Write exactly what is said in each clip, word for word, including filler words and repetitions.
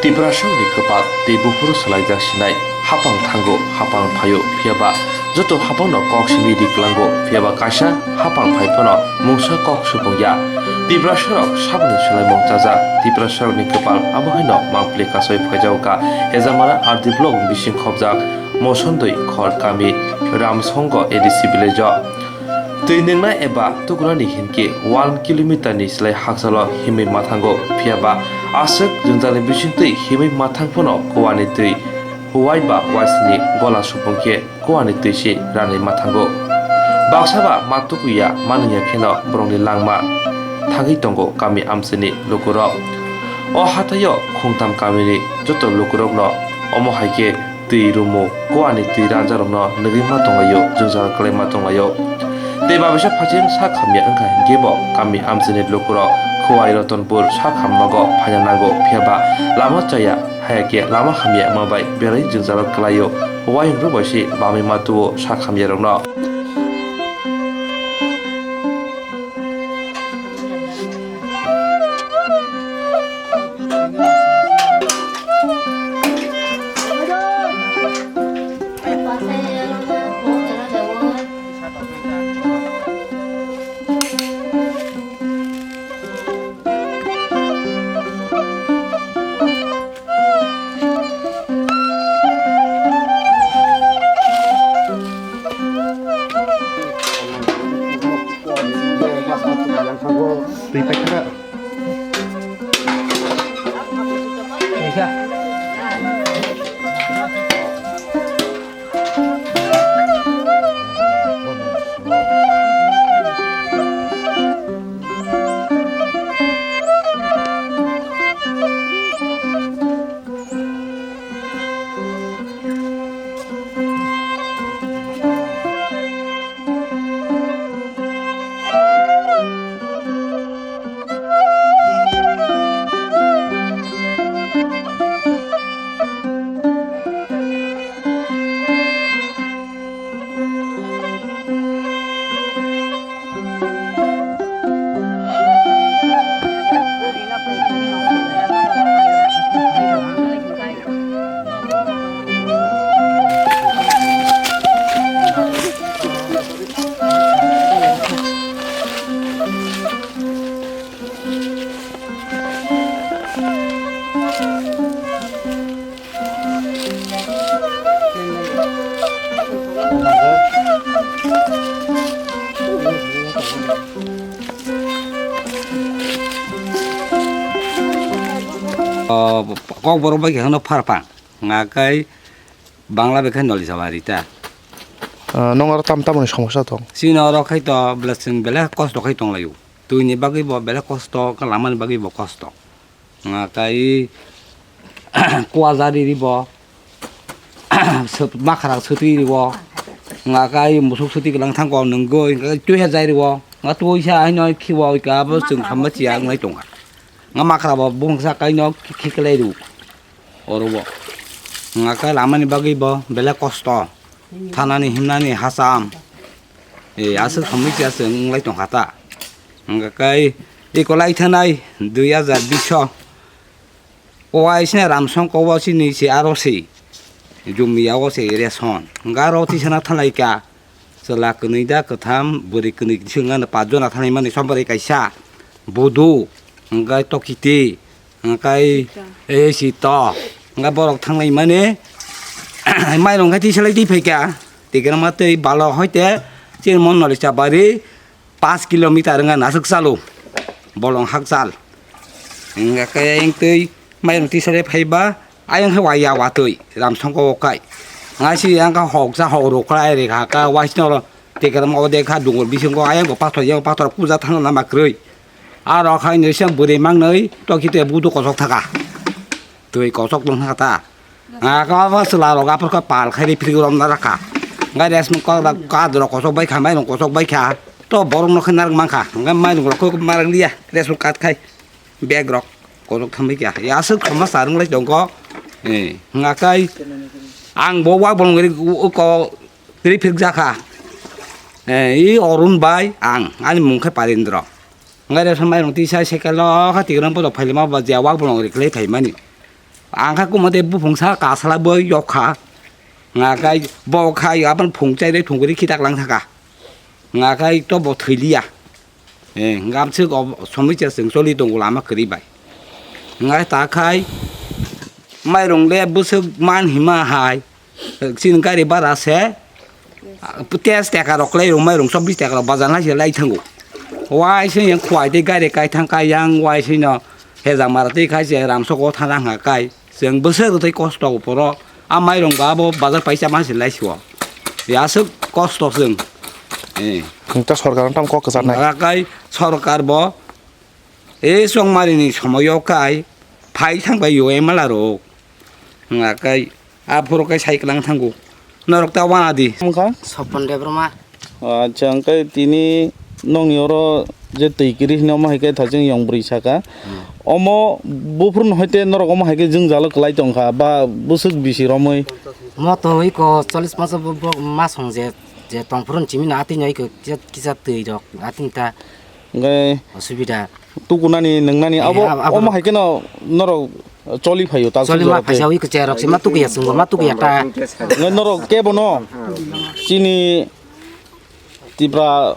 Tiprasarokni kwpal tei buphuru swlaijak sinai, hapang thango, hapang phaio, phiyaba joto hapangno kok simi ri kwlango, phiyaba kaisa hapang phai phano mungsa kok supung ya. Tiprasarok saboni swlaimung chajak, Tiprasarokni kwpal abo haino mangpili kasoi phaijago ka. Hejamara R D block bising khobjak Mosondoi khor kami Ramsongo A D C village o. Twi nwngnai eba tukunani hinkhe one kilometer ni slai hakchalo himwi mathango, phiyaba aswk jwngjalni bisingtwi himwi mathang phano kuani twi wai ba waisni gola supung khe kuani twi se ranwi mathango. Baksa ba ma tukuya manwngya kheno borokni langma thangwi tongo kami amchaini lukurok. O hathaio khungtam kamini joto lukurokno omo hai khe twi rumu, kuani twi ranjarokno nugwi ma tonglaio, jwngjal kwlai ma tonglaio. Tei babisa phaicheng sak hamya wngkha hinkhe bo kami amchaini lukurok Khowai Ratanpur sak hamnogo phaina nango, phiyaba lama chaya, haya khe lama hamya wngma bai belai jwngjalo kwlaio. Uayung rok bai se bamwi ma tuo sak hamyarokno. Twi paikha. O, Kokborok bai khe hwno Pharpang, nga kai Bangla bai khe Nolijabari ta. Ah, nong aro tam tamoni somosya tong? Chini oro khai to bela chwng belai kosto khai tong laio. Twi ni bagwi bo belai kosto, lama ni bagwi bo kosto. Nga kai kuwajari ribo, sep-, makhara swtwi ribo, nga kai musuk swtwi kwlang thango nwngwi, nga kai tuiya jai ribo, nga tuisa haino khibo, ika abo chwng khamma chiya wngnai tongkha. Nga makhara bo bumungsa kaino khi-, khiklai ribo, oro bo. Nga kai lama ni bagwi bo belai kosto, thanani himnani hacham, e, aswk hamwi chiya chwng wnglai tongkha ta. Nga kai ekolai thanai dui hajar bish o. O waisne Ramsong kobo chini se aro se. Jumia o se ration. Hwnka aro tisana thanlaika. Chwla kwnwi da kwtham, bwrwi kwnwi swnga no pach jona thanlaimani, sobari kaisa. Budu, hwnkai Tokiti, hwnkai Sito. Hwnka borok thanglaimani. Mairung khai tisalai twi phaika. Tikra ma twi balo hoite chini mon noli chabari. Paanch kilometer wngkha naswk chalo, bolong hakchal. Wngkha khe ayang twi mairung tisari phaiba, ayang khe waya watwi, Ramsongko o kai. Nga si yang kha hoksa hok rok khlai rikha kha, waisno oro tikram o de kha dungur bisingo ayang bo pathor, yang pathor puja thangna ma kwrwi. Aro kha nirisa bwrwi mangnwi toki tei budu kosok thaka. Twi kosok tong thaka ta. Ah, kama ba chwla rok aphuru khe pal khai ri philwk romna rakha. Hwnkhai rest mung kok rak kadrok kosok bai kha, mairung kosok bai kha. To borok no khe narwk mankha. Hwnkhai mairung rok khe marak liya. Rest mung kat khai. Bag rok kosok thambai kha. Ya aswk khama sa rwng lai tongkho. Eh, hwnkhai ang bo wak bolong ri ko ri philwk jakha. Eh, i Arun bai ang ani mung khe Parendra. Hwnkhai rest mairung tisa cycle o kha tigrang bodo phailama ba je wak bolong ri khlai phaimani. Ang kha kuma de buphung sa kasala bo yok kha. Nga kai bo khai apan phung chai de thung ri khitak lang thaka. Nga kai to bo thwi liya. Eh, ngam sik ob-, somoi cha seng choli tongo lama kwrwi bai. Nga ta khai mairung le bwswk man hima hai. Chini gari bara se, ah, tes teka rok lai rung mairung chobbish teka rok bazar lai se lai thango. Wai se yang khwai de gari kai thang kai yang wai se no hejak mara tei khai se ramsok o thana hwnka kai. Chwng bwswk tei kosto o poro. A mairung ba bo bazar paisa ma se lai sio. Ya aswk kosto chwng. Eh. Hwnkhe sorkar no tamo kok kwcharnai. Hwnka kai sorkar bo e chongmari ni somoyo kai phai thang bai yo M L A rok. Hwnka kai aphuru kai sai kwlang thango. Norok ta wana di. Wngkha? Sopon Debbarma. Acha, hwnkhe tini nokni oro je twi kwrwi hino omo hai khe thacheng yong bwrwi saka. Hmm. Omo buphuru no hoite norok omo hai khe jwngjalo kwlai tongkha ba bwswk bisi romwi? Moto iko chollish paso bo, bo masong je, je tongphuru chimino atwi no iko kisa, kisa twi rok atwi ta. Hwnkhe osubida. Tukunani, nwngnani, eh, abo, abo omo hai kheno norok choli phaio, ta choli ma sujaro phaisa tei. Ui kwchai rok se ma tukuya chwngbo, ma tukuya ta. Ngai norok kebo no chini Tripura,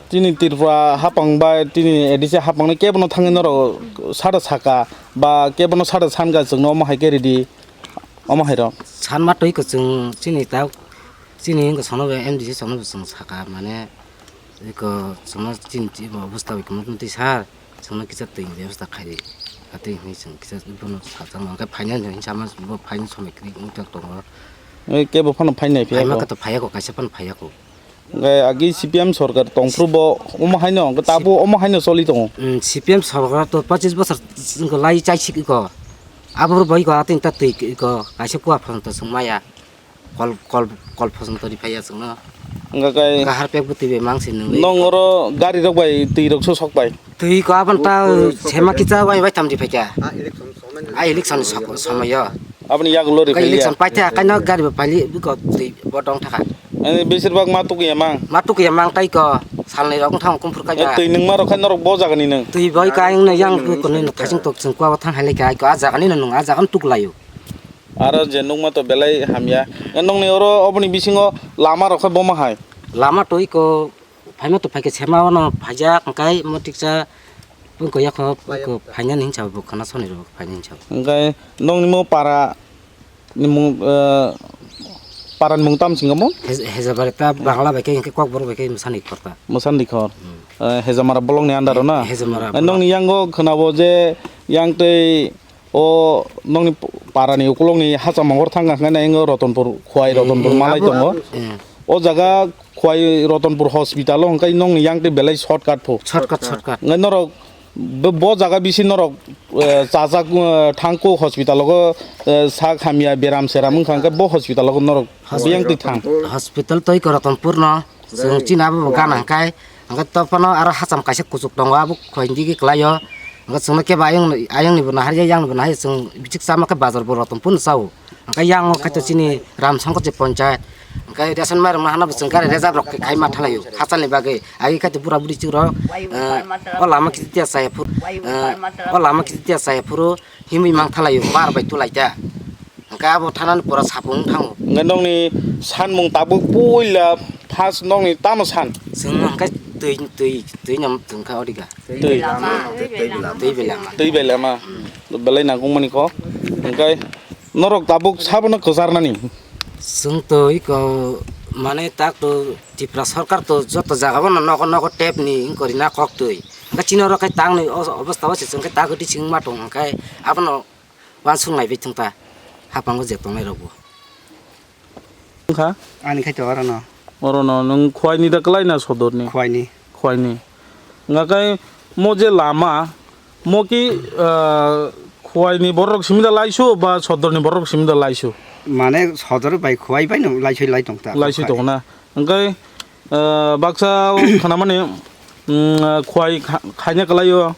chini Tripura hapang bai, chini A D C hapang no kebo no thangwi norok sada saka, ba kebo no sada sanka chwngno omo hai khe ridi, omo hai rok. San ma twi kwchwng chini ta, chini wngkha sono bai M D C sono bai chwng saka, mane, iko sono chini, chini obosta bai kwmwtwi sar. Chwngno kisa twi bebosta khaidi. Atwi hwnwi chwng kisa bono sajak nang khe phainani hinwi sama bo phainani somoi kwrwi wng tongo. Oi, kebo phano phainai phiya kho. Phaima khe to phaiya kho, kaisa phano phaiya kho. Hwnkhe agi C P M sorkar tongphuru bo omo haino, hwnkhe tabuk omo haino choli tongo. Mm, C P M sorkar to pachis bosor chwngkhe lai chaisik kho. Aboro bai kho atwi ta twi kho, kaisa kua phano to chwng maya. Kol, kol, kol phosong tori phaiya chwngno. Wngkha kai wngkha harpek bo twi bai mang se nungwi. Nong oro gari rok bai twi rok so sok pai. Twi ko abon ta sema kicha bai bai tam di phaikha. A election sok, somoyo. Aboni yagulo ri phaiya. Kai election paitha, kaino gari bo paili biko twi bo dong thaka. Ani besir bak ma tukuya mang. Ma tukuya mang tai ko salni rok thang kumphur kai ba. Twi nung ma rok khai norok bo jaga ni nung. Twi bai kai nung yang ko nung thasing tok chwng kwa thang hai lai kai ko a jaga ni nung a jaga ni tuklaio. Aro je nukma to belai hamya. Nokni oro oboni bisingo lama rok khe boma hai. Lama to iko phaima to phaikhe sema ono phaijak hwnkhe mo tiksa wngkha yakho wngkha phainani hinsa bo khana soni rok phainani hinsa. Hwnkhe nokni mo para ni mung, eh, para ni mung tam singamo? Hez-, Hezabari ta Bangla bai khe hwnkhe Kokborok bai khe Mwsani khor ta. Mwsani khor. Hmm. Eh, Hezamara bolong ni under o na? Hezamara bolong. Nokni yango khwnabo je yang tei O nokni parani ukulokni hacham hongkhor thangkha hwnkhe na, ingo Rotonpur, Khowai Rotonpur malai tongo. O jaga Khowai Rotonpur hospital o hwnkhe nokni yang tei belai shortcut pho. Shortcut, shortcut. Hwnkhe norok bo, bo jaga bisi norok, eh, chajak, eh, thangkuk hospital o, eh, sak hamya beram seram wngkha hwnkhe bo hospital o norok biyang twi thang. Hospital tei Rotonpur no. Chwng chini abo bo gana hwnkhe, hwnkhe to phano aro hacham kaisa kuchuk tongo, abo khoini digi kwlaio. Hwnkhe chwngno kebo ayang, ayangni bo naharya, yangni bo naharya, chwng bichik chama khe bazar bo Rotonpur no chao. Hwnkhe yang o khaito chini Ramsongkot je ponchayat. Hwnkhe ration mairung no hana bo chwng gari reserve rok khe khai ma thalaio, hachalni bagwi. Agi khaito bura buri chwng rok, eh, o lama kiti tiya chaya phuru, eh, o lama kiti tiya chaya phuru himwi mang thalaio, bar bai tulai ta. Hwnkhe abo thanani pora sapung wng thango. Hwnkhe nokni sanmung tabuk puila first nokni tamo san? Chwng hwnkhe twi, twi, twi no chwng kha odika. Twi. Twi bai lama. Twi bai lama. Belai nangkukmani kok. Hwnkhe norok tabuk sabono kwcharnani? Chwng to iko mane tak to Tripura sorkar to joto jaga bono nogo nogo tap ni wngkori na kok twi. Hwnkhe chini oro khe tangni o-, obostha o se chwng khe tak oti chwng ma tong hwnkhe abono Uansuk naibai thung ta, haphango je tongnai rokbo. Wngkha? Ani khai to oro no. Oro no nwng Khowai ni da kwlai na Sodor ni? Khowai ni. Khowai ni. Wngkha khe mo je lama, mo ki, ah, Khowai ni borok simi da laisu ba Sodor ni borok simi da laisu? Mane Sodor bai Khowai bai no laisui lai tong ta. Laisui tong na. Wngkha, ah, baksa khanamani, mm, Khowai kha-, khaina kwlai o.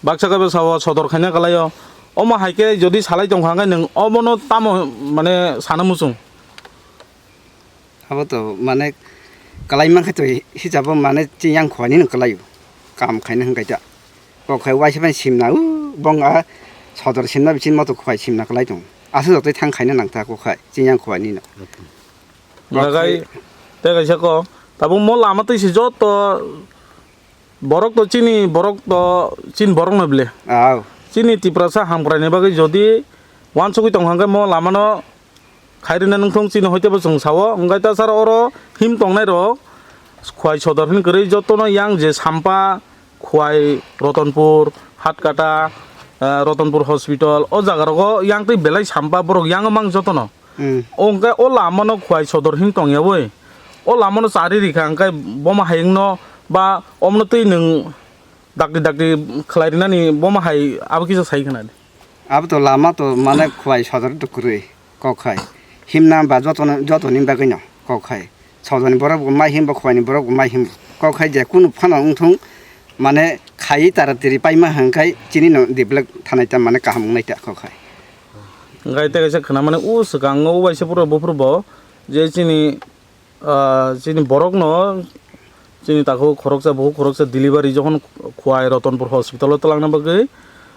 Baksa khe bwsa o Sodor khaina kwlai o. Omo hai khe jodi salai tong kha hwnkhe nwng obono tamo mane sana muchung? Abo to mane kwlai mankhe to hisabo mane chini yang Khowai ni no kwlai o. Kam khaina hwnkhe ta. Kok khai waisa bai simna u bong a Sodor simna bisin moto Khowai simna kwlai tong. Aswk jotoi thang khaina nang ta kok hai, chini yang khwai ni no. Lagai, tei kaisa kok, tabuk mo lama twi se joto borok to chini, borok to chini borok no bile. Aw. Chini Tiprasa hamkrai ni bagwi jodi wansugwi tong hangkhe mo lama no khairina nungthung chini hoite bo chwng sao, hwnkhe ta sara oro him tongnai rok khwai sodor hin kwrwi joto no yang je Sampa, Khwai, Rotonpur, Hatkata, eh, Rotonpur Hospital, o jaga rogo yang twi belai Sampa borok yang mang jotono. Hmm. O hwnkhe o lama no Khwai sodor hin tong yawi. O lama no chari rikha hwnkhe bomo hayung no ba omo no twi nwng dakti dakti khlai rinani bomo hai abo kisa sai khna di. Abo to lama to mane Khwai sodor to kwrwi. Kok hai. Himna ba jotono, jotoni bagwino kok hai. Sodoni borok bo mai himbo, Khwaini borok bo mai himbo. Kok hai je kunu phano wngthung, mane khai taratiri paima hwnkhai chini no develop thanai ta mane kaham wngnai ta kok hai. Hwnkhe tei kaisa khna mane o swkango o waisa phuru buphuru bo je chini, ah, chini borok no chini takhuk khoroksa bukhuk khoroksa delivery jokhon Khwai Rotonpur hospital o twlangna bagwi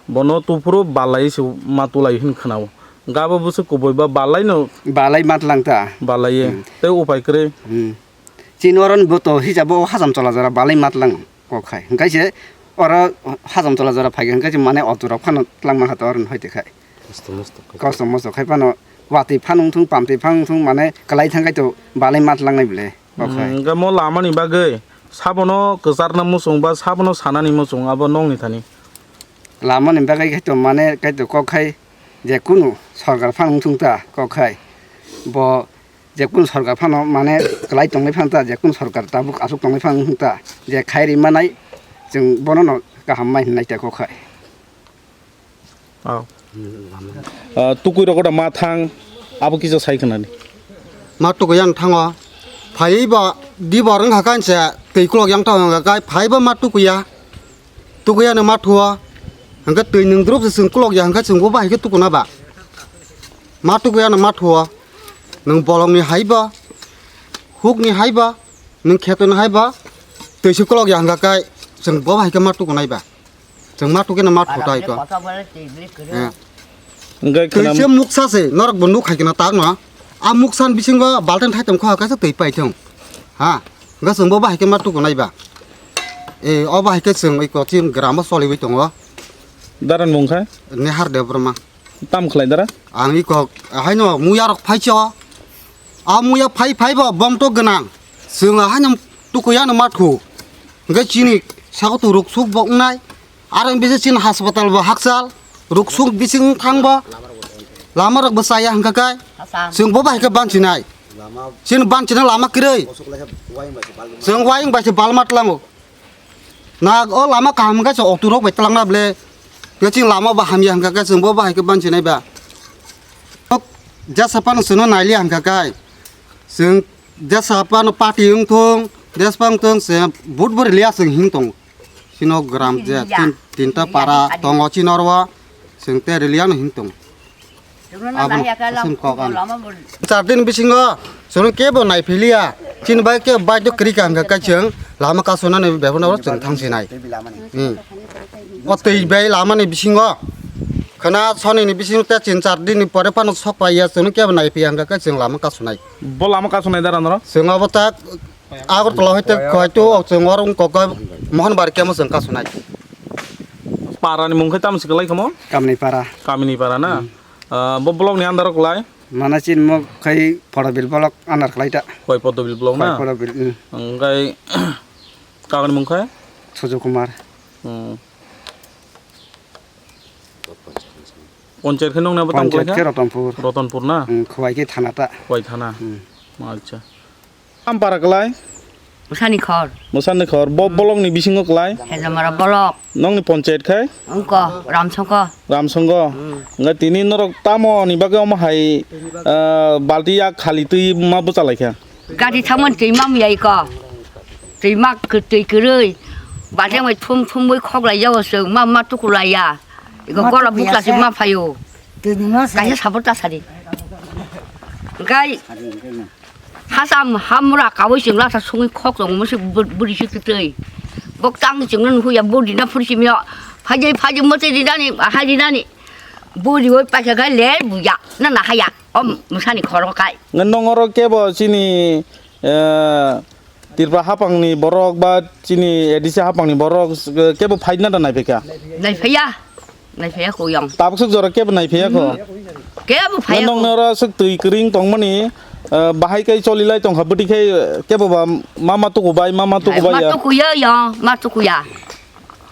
bono tuphuru balai se ma tulai hin khwnao. Gabo bwswk kubui ba balai no. Balai matlang ta. Balai ye. Hmm. Tei upai kwrwi. Hmm. Chini oro ni bo to hisabo hacham chola jora balai matlang kok khai. Hwnkhe se oro hacham chola jora phai khe hwnkhe se mane auto rok phano twlangma kha to oro ni hoite khai. Kosto mosto khai. Kosto mosto khai phano watwi phano wngthung, pamtwi phano wngthung mane kwlai thang khai to balai matlang nai bwle kok khai. Hmm, hwnkhe mo lama ni bagwi sabono kwcharna muchung ba sabono sanani muchung abo nokni thani. Lama ni bagwi khai to mane khai to kok khai. Je kunu sorkar phano wngthung ta kok khai, bo je kunu sorkar phano mane kwlai tongnai phano ta, je kunu sorkar tabuk aswk tongnai phano wngthung ta, je khai ri manai chwng bono no kaham mai hwnlai ta kok khai. Oh. Ah, tukui rok da ma thang abo kisa sai khna di. Ma tukui yang thango. Phai ba di bor wng kha kaisa twi kulok yang thango hwnkha kai phai ba ma tukui ya. Tukui ya no ma thuo. Hwnkha twi nwng drup se chwng kulok ya hwnkha chwng bo bahai khe tukuna ba. Ma tukui ya no ma thuo. Nwng bolong ni hai ba. Huk ni hai ba. Nwng kheto ni hai ba. Twi se kulok ya hwnkha kai chwng bo bahai khe ma tukunai ba. Chwng ma tukhe no ma thutai ko. Eh. Hwnkhe khwnam- Twise muksa se, norok bo nuk hai kheno tak no. A muksa ni bisingo balten thai tong kho kaisa twi pai thung. Ha, hwnkhe chwng bo bahai khe ma tukunai ba. Eh, o bahai khe chwng oi coaching gram o choliwi tongo. Daran mung kha? Nehar Debbarma. Tam khlai dara? Ang iko haino muya rok phaicho. A muya phai phai bo bom to gwnang. Chwng haino tukuya no ma thu. Hwnkhe chini sago tu ruk suk bo wngnai. Aro bisi chini hospital bo hakchal. Ruk suk bising thang bo. Lama rok bo chaya hwnkha kai. Chwng bo bai khe bansinai. Chini bansina lama kwrwi. Chwng wayung bai se balma tlango. Na o lama kaham hwnkhe se auto rok bai twlangna ble. Tei chini lama bo hamya hwnkha khe chwng bo bahai khe bansinai ba. Jesa phano chwngno nailiya hwnkha khe chwng jesa phano party wngthung, jesa phano wngthung se vote bo riliya chwng him tongo. Chini o gram je tin, tinta para tongo chini oro o chwng tei riliya no him tongo. Aboni sim kok ang. Char din bisingo chwng kebo naiphiliya. Chini bai kebo bai do kwrwi kaham khe chwng lama kasonani bebona oro chwng thangsinai. Hmm. O twi bai lamani bisingo khwna sonini bisingo tei chini char dinni pore phano sok paiya chwng kebo naiphiya hwnkha khe chwng lama kasonai. Bo lama kasonai dara norok? Chwng abo tak Agartala hoite hoito chwng oro wng kok Mohanbari kemo chwng kasonai. Para ni mung khe tamo se kwlai khamo? Kamini para. Kamini para na? Hmm. Ah, bo block ni under o kwlai? Mana chin mo khai Podobil block under kwlai ta. Khoi Podobil block na? Khoi Podobil, hmm. Hwnkhe kagni mung khe? Suju Kumar. Hmm. Ponchayat khe nongni abo tamo Ponchayat kwlai khe kha? Rotonpur. Rotonpur na? Hmm, Khowai khe thana ta. Khowai thana. Hmm. Acha. Tam para kwlai? Bwsani khor. Bwsani khor. Bo bolong ni bisingo kwlai? Hejamara bolok. Nongni ponchayat khai? Wngkha, Ramsongkho. Ramsongkho. Hmm. Hwnkhe tini norok tamo ni bagwi omo hai, ah, balti yak khali twi ma bwchalaikha? Gari thangmani twi ma miyai kho. Twi ma kwtwi kwrwi. Balti bai thum thumwi khoklai jao chwng ma ma tukulaiya. Iko gola bukla se ma phaio. Tini ma sa. Kaisa sabor ta sadi. Hwnkhe Hasam hamura kawi chwng lasa sungwi khok tongo, mose bwrwi se kwtwi. Bok tang chwngno nuhuya, bo dina phuri simi yo. Phaidi, phaidi, mwtai dinani, hai dinani. Buri oi paisa kai le buya na na haya. O musani khoro kai. Ngan nong oro kebo chini, eh, Tripura hapangni borok ba chini A D C hapangni borok, eh, kebo phai na da nai phika? Nai phaya. Nai phaya ko yang. Tabuk suk jora kebo nai phaya ko? Kebo phaya ko. Nong noro suk twi kring tongmani, eh, bahai kai choli lai tongkha bwtwi khai, eh, kebo ba mama tuku bai, mama tuku bai ya. Ma tuku ya, ya, ma tuku ya.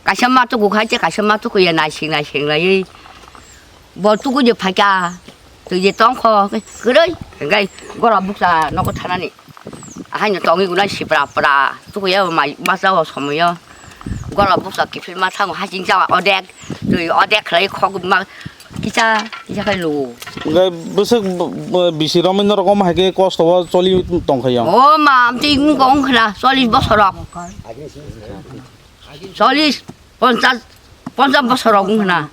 Kaisa ma tuku khai che, kaisa ma tuku ya, naising, naising lai. Bo tuku je phaika, twi je tongkho, kwrwi, hingkai gora buksa nogo thanani. Ahaino tongwi guna sipra pra, tuku ya mai masa o somoyo. Gora buksa kiphil ma thango, hasing cha odek, twi odek khlai khok ma kisa, kisa khai lu. Hingkai bwswk b-, b-, bisi romwi norok omo hai khe kosto o choli tongkha ya. O ma, amtwi wngkha wngkhna, chollish bosorok. Chollish, ponchas, ponchas bosorok wngkhna.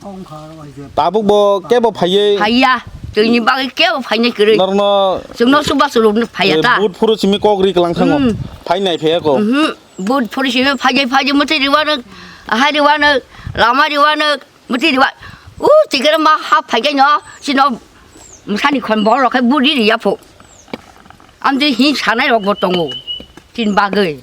Tabuk bo kebo phaiye. Phaiya, twini bagwi kebo phainai kwrwi. Norokno, chwngno chubachu rokno phaiya eh, ta. Vote phuru simi kok ri kwlang thango. Hmm. Phainai phaiya ko. Mhm. Vote phuru simi phaijai phaijai mwtwi riwano, ahai riwano, lama riwano, mwtwi riwa. U tikere ma ha phaijaino, sino msani khon borok khai vote ri riya pho. Amtwi hin sanai rok bo tongo. Tin bagwi.